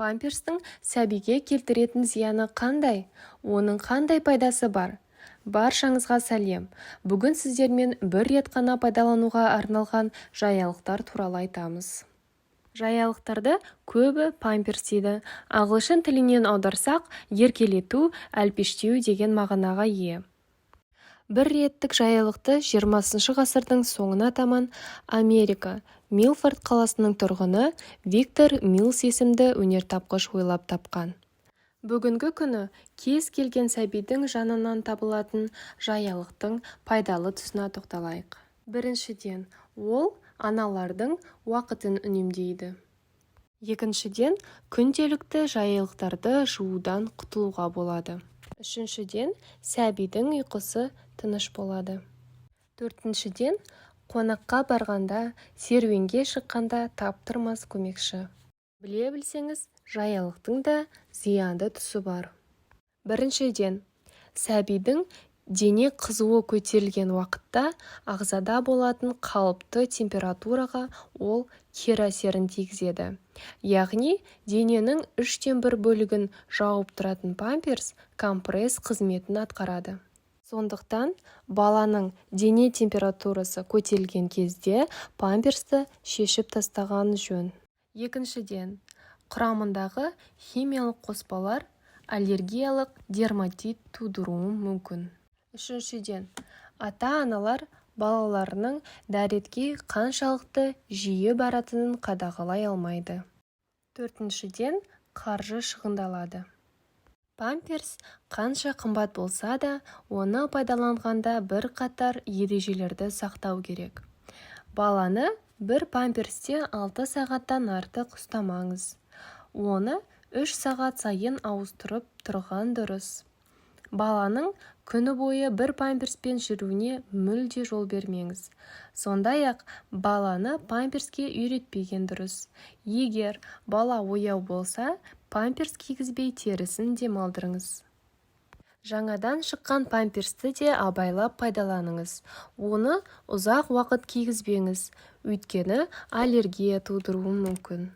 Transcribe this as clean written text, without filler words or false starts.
Памперстің сәбиге келтіретін зияны қандай? Оның қандай пайдасы бар? Баршаңызға сәлем! Бүгін сіздермен бір рет қана пайдалануға арналған жаялықтар туралы айтамыз. Жаялықтарды көбі памперс дейді. Ағылшын тілінен аударсақ, еркелету, әлпештеу деген мағынаға ие. Бір реттік жаялықты 20 ғасырдың соңына таман Америка Милфорд қаласының тұрғыны Виктор Милс есімді өнертапқыш ойлап тапқан. Бүгінгі күні кез келген сәбидің жанынан табылатын жаялықтың пайдалы тұсына тоқталайық. Біріншіден, ол аналардың уақытын үнемдейді. Екіншіден, күнделікті жаялықтарды жуудан құтылуға болады. Үшіншіден, сәбидің ұйқысы тыныш болады. Төртіншіден, қонаққа барғанда, серуенге шыққанда таптырмас көмекші. Біле білсеңіз, жаялықтың да зиянды тұсы бар. Біріншіден, сәбидің дене қызуы көтерілген уақытта ағзада болатын қалыпты температураға ол кері әсерін тигізеді. Яғни дененің үштен бір бөлігін жауып тұратын памперс компресс қызметін атқарады. Сондықтан баланың дене температурасы көтерілген кезде памперсті шешіп тастаған жөн. Екіншіден, құрамындағы химиялық қоспалар аллергиялық дерматит тудыруы мүмкін. Үшіншіден, ата-аналар балаларының дәретке қаншалықты жиі баратынын қадағалай алмайды. Төртіншіден, қаржы шығындалады. Памперс қанша қымбат болса да, оны пайдаланғанда бірқатар ережелерді сақтау керек. Баланы бір памперсте 6 сағаттан артық ұстамаңыз. Оны 3 сағат сайын ауыстырып тұрған дұрыс. Баланың күні бойы бір памперспен жүруіне мүлде жол бермеңіз. Сондай-ақ баланы памперске үйретпеген дұрыс. Егер бала ояу болса, памперс кигізбей терісін демалдырыңыз. Жаңадан шыққан памперсті де абайлап пайдаланыңыз. Оны ұзақ уақыт кигізбеңіз, өйткені аллергия тудыруы мүмкін.